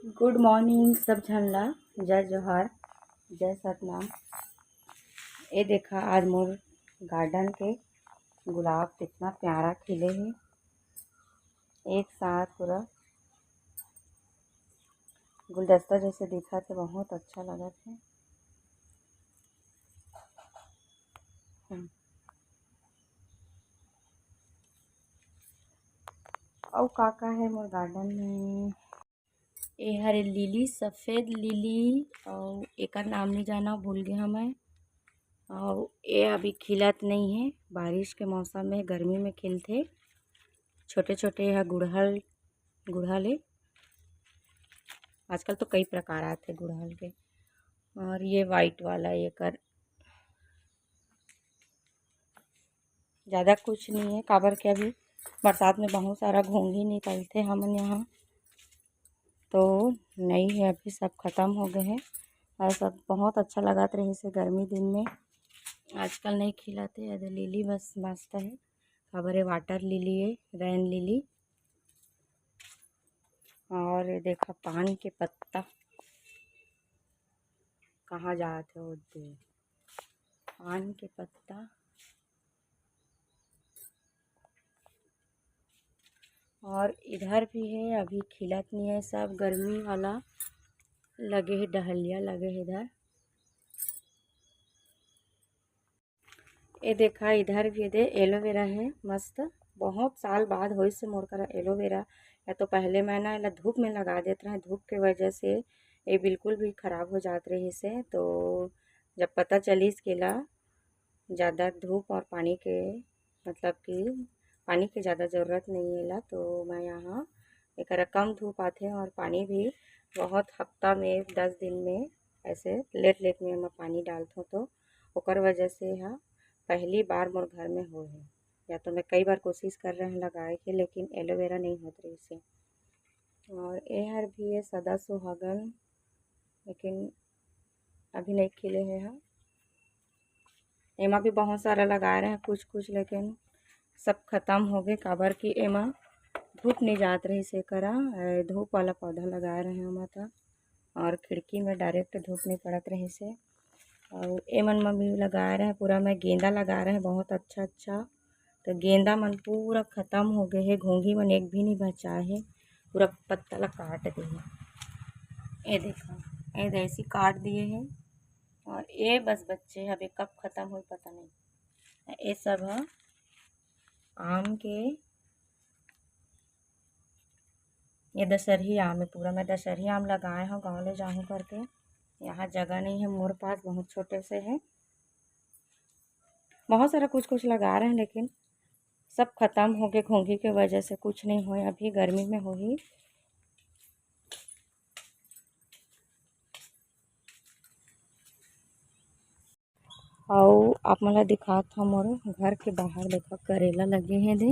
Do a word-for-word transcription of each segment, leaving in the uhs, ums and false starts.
गुड morning सब झन ला, जय जोहार, जय सतनाम। ये देखा आज मोर गार्डन के गुलाब कितना प्यारा खिले हे, एक साथ पूरा गुलदस्ता जैसे दिखत हे, बहुत अच्छा लगत हे। हम्म। अउ का का हे मोर गार्डन में? ए हरे लिली, सफेद लिली, अउ एकर नाम नहीं जाना, भूल गे हवं मैं। अउ ए अभी खिलत नहीं हे, बारिश के मौसम में, गर्मी में खिलथे। छोटे छोटे ह गुड़हल, गुड़हल ए। आजकल तो कई प्रकार आथे गुड़हल के। और ये वाइट वाला, एकर ज़्यादा कुछ नहीं है, काबर के अभी बरसात में बहुत सारा घोंघी निकलथे हमन यहाँ, तो नहीं है, अभी सब खत्म हो गए हैं। और सब बहुत अच्छा लगत रहिस हे गर्मी दिन में, आजकल नहीं खिलत हे। ये दे लिली बस मस्त है, काबर ये वाटर लिली है, रेन लिली। और ये देखा पान के पत्ता कहाँ जात हे, वो दे पान के पत्ता। और इधर भी है, अभी खिलत नहीं है, सब गर्मी वाला लगे है, डहलिया लगे है इधर। ये देखा, इधर भी दे एलोवेरा है मस्त, बहुत साल बाद होइस हे मोर करा एलोवेरा। या तो पहले मैं ना एला धूप में लगा देत रहे, धूप के वजह से ये बिल्कुल भी खराब हो जात रहिस हे। तो जब पता चलिस के ला ज़्यादा धूप और पानी के, मतलब कि पानी के ज़्यादा ज़रूरत नहीं है ला, तो मैं यहाँ एकरा कम धूप आथे और पानी भी बहुत हफ्ता में दस दिन में ऐसे लेट लेट में मैं पानी डालथों, तो ओकर वजह से हा पहली बार मोर घर में होए हे। या तो मैं कई बार कोशिश कर रहे हैं लगाए के, लेकिन एलोवेरा नहीं होत रहिस हे। और ए हर भी है सदा सुहागन, लेकिन अभी नहीं खिले हे हा। एमा भी बहुत सारा लगाए रहे कुछ कुछ, लेकिन सब खत्म हो गए, काबर कि एमा धूप नहीं जात रहिस हे करा, ए, धूप वाला पौधा लगाए रहे हम त, और खिड़की में डायरेक्ट धूप नहीं पड़त रहिस हे। और एमन में भी लगाए रहे पूरा, मैं गेंदा लगाए रहे बहुत अच्छा अच्छा, तो गेंदा मन पूरा खत्म हो गए हे, घोंघी मन एक भी नहीं बचाए हे, पूरा पत्ता ला काट दे हे। ये देखा, ये दे ऐसी काट दिए हे, और ये बस बच्चे हे, अभी कब खत्म होई पता नहीं। ये सब ह आम के, ये दशहरी आम है पूरा, मैं दशहरी आम लगाए हूँ गाँव ले जाऊँ करके। यहाँ जगह नहीं है मोर पास, बहुत छोटे से है। बहुत सारा कुछ कुछ लगा रहे हैं, लेकिन सब खत्म हो गए घोंघी के वजह से, कुछ नहीं होए, अभी गर्मी में होही। अउ आप मन ला दिखात हव मोर घर के बाहर, देखा करेला लगे हे दे,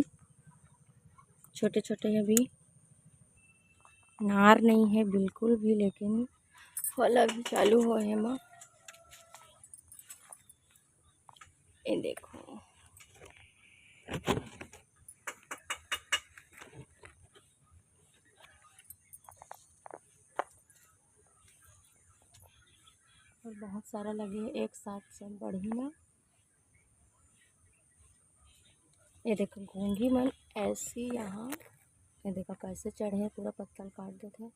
छोटे छोटे अभी नार नहीं है बिल्कुल भी, लेकिन फल अभी चालू होए हे एमा। ये देखो, और बहुत सारा लगे हे एक साथ सब बढ़िया। ये देखो घोंघी मन ऐसी यहाँ, ये देखो कैसे चढ़े हे, पूरा पत्ता ल काट देथे।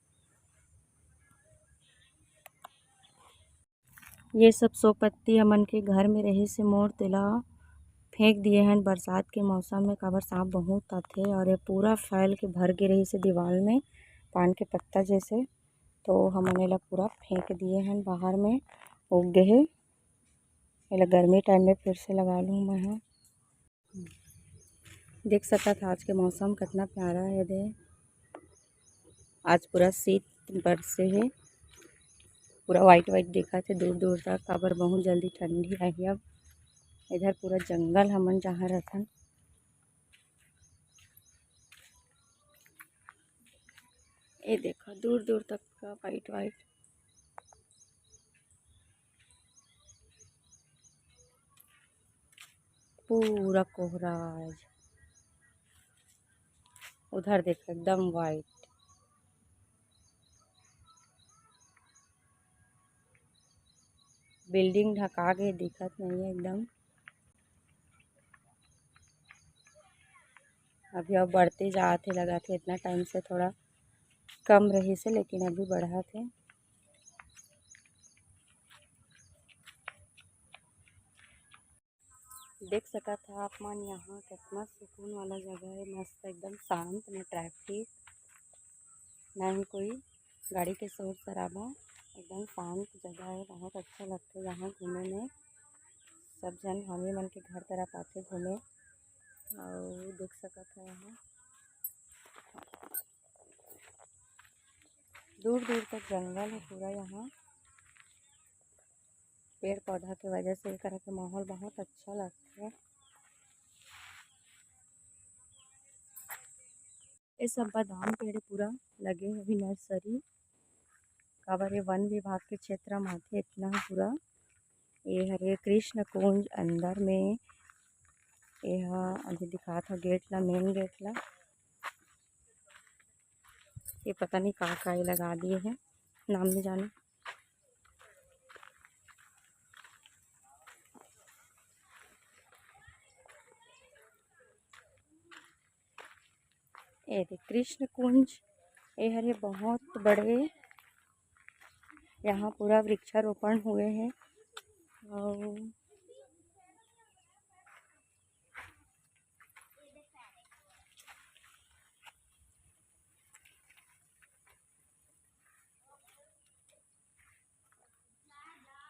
ये सब सो पत्ती हमन के घर में रहिस हे मोर, तेला फेंक दिए हन बरसात के मौसम में, काबर सांप बहुत आथे। और ये पूरा फैल के भर गे रहिस हे दीवाल में पान के पत्ता जैसे, तो हमन एला पूरा फेंक दिए हन बाहर में, उग गे हे। एला गर्मी टाइम में फिर से लगा लूँ मैं ह। देख सकत ह आज के मौसम कितना प्यारा हे दे। आज पूरा शीत बरसे हे, पूरा व्हाइट व्हाइट दिखत हे दूर दूर तक, काबर बहुत जल्दी ठंडी आही। अब इधर पूरा जंगल हमन जहाँ रथन, ये देखा दूर दूर तक का व्हाइट व्हाइट। पूरा कोहरा आज। उधर देखो एकदम व्हाइट। बिल्डिंग ढका गे, दिखत नहीं है एकदम। अभी अब बढ़ते जात हे, लगत हे इतना टाइम से थोड़ा कम रहिस हे, लेकिन अभी बढ़त हे। देख सकत ह आप मन, यहाँ कितना सुकून वाला जगह है, मस्त एकदम शांत, ना ट्रैफिक, ना ही कोई गाड़ी के शोर शराबा, एकदम शांत जगह है। बहुत अच्छा लगता है यहाँ घूमे में। सब झन हमरे मन के घर तरफ आथे घूमे। और देख सकत ह यहाँ दूर दूर तक जंगल है पूरा। यहाँ पेड़ पौधा के वजह से एकर के माहौल बहुत अच्छा लगता है। ये सब बादाम पेड़ पूरा लगे हे अभी नर्सरी, काबर ये वन विभाग के क्षेत्र म आथे इतना ह पूरा। ये हरे कृष्ण कुंज अंदर में, ये ह अभी दिखात ह गेट ला, मेन गेट ला। ये पता नहीं का का ये लगा दिए हैं, नाम नहीं जाने। ये दे कृष्ण कुंज, ये हरे बहुत बड़े, यहाँ पूरा वृक्षारोपण हुए है। और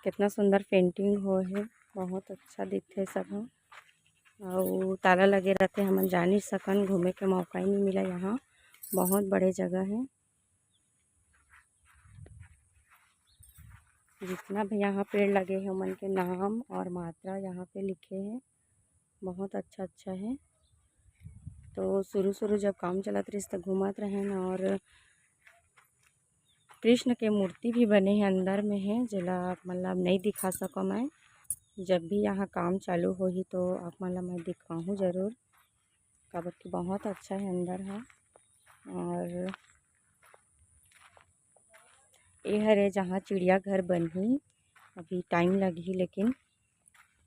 कितना सुंदर पेंटिंग हो हे, बहुत अच्छा दिखथे सब ह। अउ ताला लगे रहथे, हमन जा नहीं सकन, घूमे के मौका ही नहीं मिला यहाँ। बहुत बड़े जगह है। जितना भी यहाँ पेड़ लगे हैं, ओमन के नाम और मात्रा यहाँ पे लिखे हैं। बहुत अच्छा अच्छा है। तो शुरू शुरू जब काम चलत रहिस, त घूमत रहेन और कृष्ण के मूर्ति भी बने हे, अंदर में है, जेला आप मन ला अब नहीं दिखा सको मैं। जब भी यहाँ काम चालू होही, तो आप मन ला मैं दिखाहूँ जरूर, काबर कि बहुत अच्छा है अंदर ह। और ये हरे, जहाँ चिड़ियाघर बनही, अभी टाइम लगही, लेकिन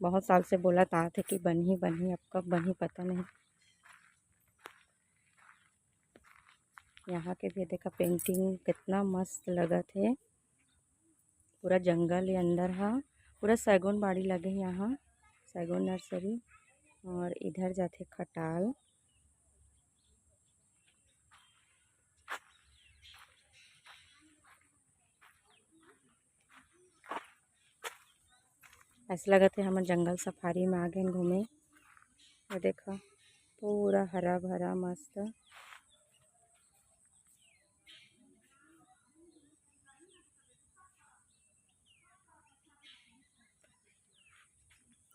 बहुत साल से बोलत आत हे कि बनही, बनही, अब कब बनही, पता नहीं। यहाँ के भी देखा, पेंटिंग कितना मस्त लगत हे। पूरा जंगल हे अंदर हा, पूरा सैगोन बाड़ी लगे हे यहाँ, सैगोन नर्सरी। और इधर जाथे खटाल। ऐसा लगत हे हमन जंगल सफारी में आ गए घूमे। ये देखा, पूरा हरा भरा मस्त।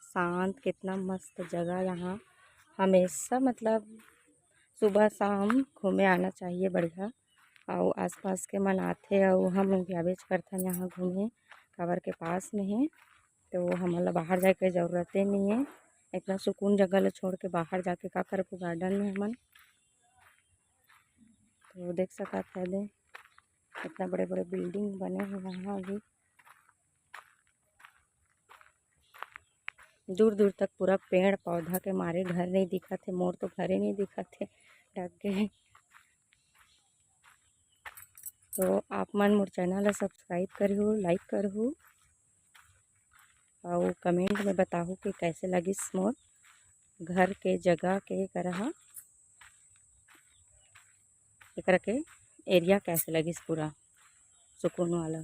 शांत, कितना मस्त जगह यहाँ। हमेशा मतलब सुबह शाम घूमे आना चाहिए, बढ़िया। अउ आसपास के मन आथे, अउ हम लोग भी आबेच करथन यहाँ घूमे, काबर के पास में हे, तो हमन ला बाहर जाए के जरूरते नहीं है। इतना सुकून जगह ला छोड़ के बाहर जाके का करबो गार्डन में हमन। तो देख सकत हदे, इतना बड़े बड़े बिल्डिंग बने हुए हैं अभी। दूर दूर तक पूरा पेड़ पौधा के मारे घर नहीं दिखत हे, मोर तो घरे नहीं दिखत हे, ढक गए। तो आप मन मोर चैनल ला सब्सक्राइब करहू, लाइक करहू, अउ कमेंट में बताहू कि कैसे लगिस मोर घर के जगह के करहा, एकरा के एरिया कैसे लगिस पूरा सुकून वाला।